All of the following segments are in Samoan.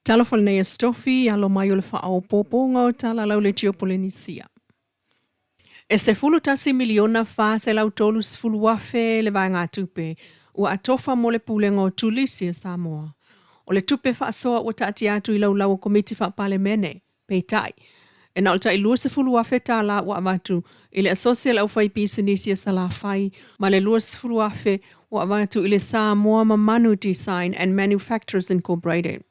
Talofa lenei Aso Tofi, alo mai o le faaopoopoga o tala lau Leitio Polenisia. E $11,430,000 le vaegatupe ua atofa mo le Pulega o Turisi a Samoa. O le tupe faasoa ua taatia atu i laulau a Komiti Faa-Palemene, peitai, e na o le tai $20,000 ua avatu i le Asosi a le Aufaipisinisi a Salafai ma le $20,000 ua avatu i le Samoa Mamanu Design and Manufacturers Incorporated.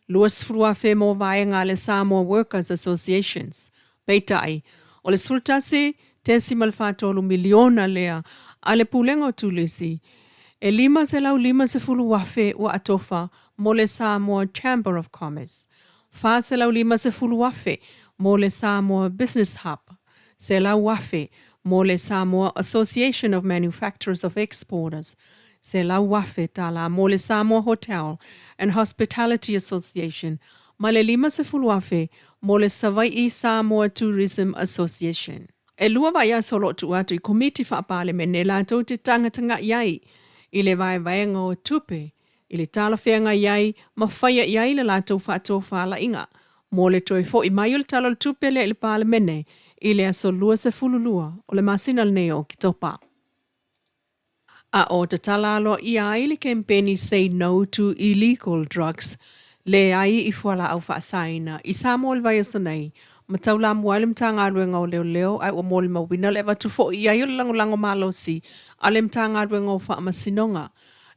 $20,000 mo vaega a le Samoa Workers Associations. Peitai, o le $11.43 miliona lea a le Pulega o Turisi, e $550,000 ua atofa mo le Samoa Chamber of Commerce, $450,000 mo le Samoa Business Hub, $100,000 mo le Samoa Association of Manufacturers of Exporters, $100,000 mo le Samoa Hotel and Hospitality Association ma le $50,000 mo le Savai'i Samoa Tourism Association. E lua vaiaso o lo o tuu atu i Komiti Faa-Palemene latou te tagataga'i ai i le vaevaega o tupe i le talafeagai ai ma faia i ai le latou faatofalaiga mo le toe fo'i mai o le Tala o le Tupe lea i le Palemene i le aso 22 o le masina lenei o Oketopa. A o tatala aloaia ai le kempeni Say No to Illegal Drugs, Leai i Fualaau Faasaina, i Samoa i le vaiaso nei, ma taulamua ai le Matagaluega o Leoleo ae ua molimauina le avatu fo'i i ai o le lagolago malosi a le Matagaluega o Faamasinoga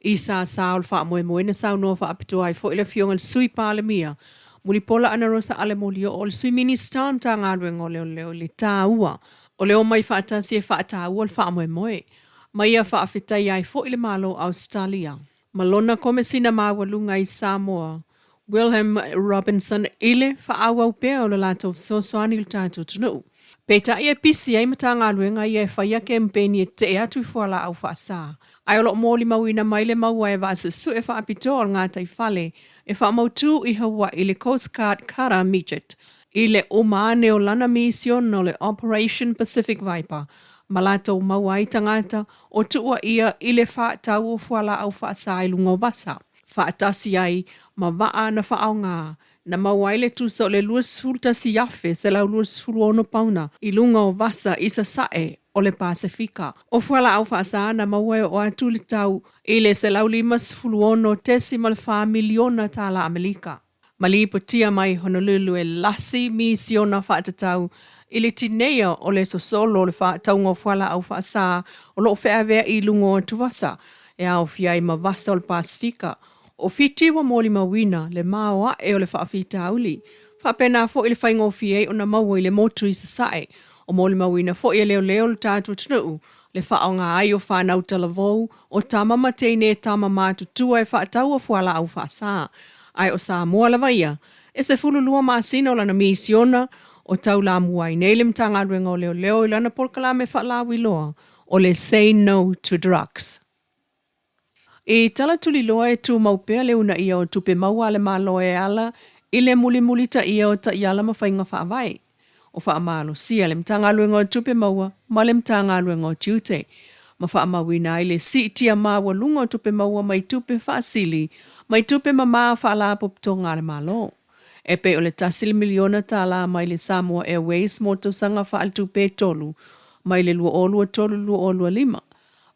I sasa o le faamoemoe na saunoa faapitoa ai foi le Afioga i le Sui Palemia, Mulipola Anarosa Ale Molioo, o le Sui Minisita o le Matagaluega o Leoleo i le taua o le omai faatasi e faataua le faamoemoe, ma ia faafetaia ai foi le Malo o Ausetalia ma lona Komesina Maualuga i Samoa, William Robinson i le faaauau pea o le latou fesoasoani i le tatou atunuu. Peitai e pisi ai Matagaluega ia e faia kempeini e tetee atu i fualaau faasa, ae o lo o molimauina mai le maua e vaasuesue faapitoa o le gataifale e faamautu i Hawaii le Coast Guard Cutter Midget i le uma ane o lana misiona o le Operation Pacific Viper ma latou maua ai tagata o tuuaia i le faatau o fualaau faasa i luga o vasa. faatasi ai ma vaa na faaaoga na maua ai le tusa o le 21,126 pauna i luga o vasa i sasae o le Pasefika. O fualaau faasa na maua e oo atu le tau i le $156.4 miliona tala Amelika. Ma lipotia mai Honolulu e lasi misiona faatatau i le tineia o le sosolo o le faatauga o fualaau faasa o lo o feaveai i luga o atuvasa e aofia ai ma vasa o le Pasefika. O Fiti ua molimauina le maoae o le faafitauli, faapena foi le faigofie ai ona maua i le motu i sasae. O molimauina foi e leoleo le tatou atunuu le faaaoga ai o fanau talavou o tama ma teine tama matutua e faataua fualaau faasa. Ae o Samoa lava ia, e 12 masina o lana misiona o taulamua ai nei le Matagaluega o Leoleo i lana polokalame faalauiloa o le Say No to Drugs. I tala tuliloa e tumau pea le uunaia o tupe maua a le Malo e ala i le mulimulitaia o taiala ma faiga faavae. O faamalosia le Matagaluega o Tupe Maua ma le Matagaluega o Tiute ma faamauina ai le siitia maualuga o tupe maua mai tupe faasili mai tupe mamā faalapotopotoga a le Malo. E pei o le $1 miliona mai le Samoa Airways mo tausaga faaletupe e tolu mai le 2023/2025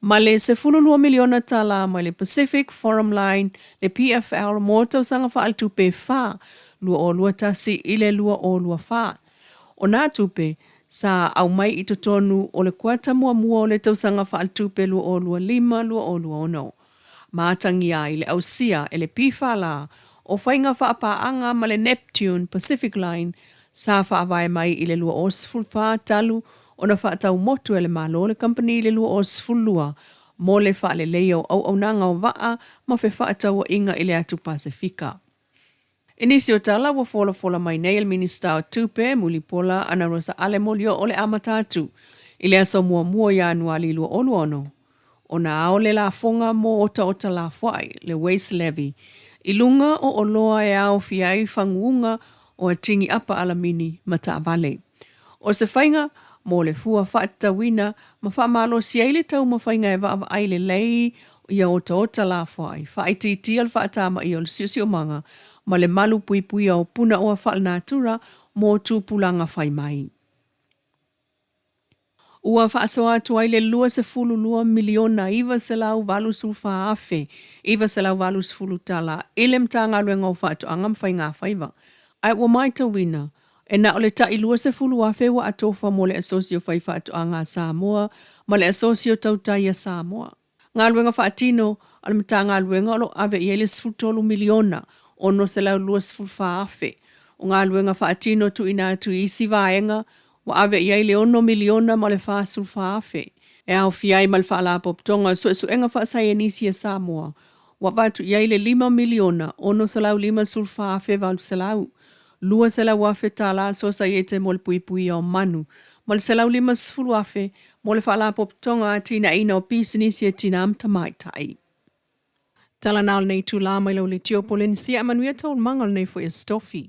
ma le $12 miliona mai le Pacific Forum Line, le PFL, mo tausaga faaletupe e fa, 2021 i le 2024. O nā tupe sa aumai i totonu o le kuata muamua o le tausaga faaletupe 2025/2026, ma atagia ai le ausia e le PFL o faiga faapaaga ma le Neptune Pacific Line sa faavae mai i le 2014 talu ona faatau motu e le Malo le kamupani i le 2012 mo le faaleleia o auaunaga o vaa ma fefaatauaiga i le atu Pasefika. I nisi o tala ua folafola mai nei e le Minisita o Tupe, Mulipola Anarosa Ale Molioo le amata atu i le aso muamua o Ianuali 2026, ona ao le lafoga mo otaota lafoai, le waste levy, i luga o oloa e aofia ai faguga o atigi apa alamini ma taavale. O se faiga mo le fua faatatauina ma faamalosi ai le taumafaiga e vaavaai lelei ia otaota lafoai, faaitiitia le faatamaia o le siosiomaga ma le malu puipuia o punaoa faalenatura mo tupulaga fai mai. Ua faasoa atu ai le $22 miliona $984,980 tala i le Matagaluega o Faatoaga ma Faigafaiva, ae ua matauina e na o le tai $20,000 ua atofa mo le Asosi o Faifaatoaga a Samoa ma le Asosi o Tautai a Samoa. Galuega faatino a le Matagaluega o lo o ave i ai le $13 miliona $624 afe. O galuega faatino tuuina atu i isi vaega ua ave i ai le $6 miliona ma le $44 afe, e aofia ai ma le Faalapotopotoga o Suesuega Faasaienisi a Samoa, ua avatu i ai le $5 miliona $654,800, $200,000 tala a le Sosaiete mo le Puipuia o Manu, ma le $150,000 mo le Faalapotopotoga Atinaeina o Pisinisi a Tina ma Tamaitai. Tala na o lenei itula mai lau Leitio Polenisia, ae manuia taualumaga o lenei foi Aso Tofi.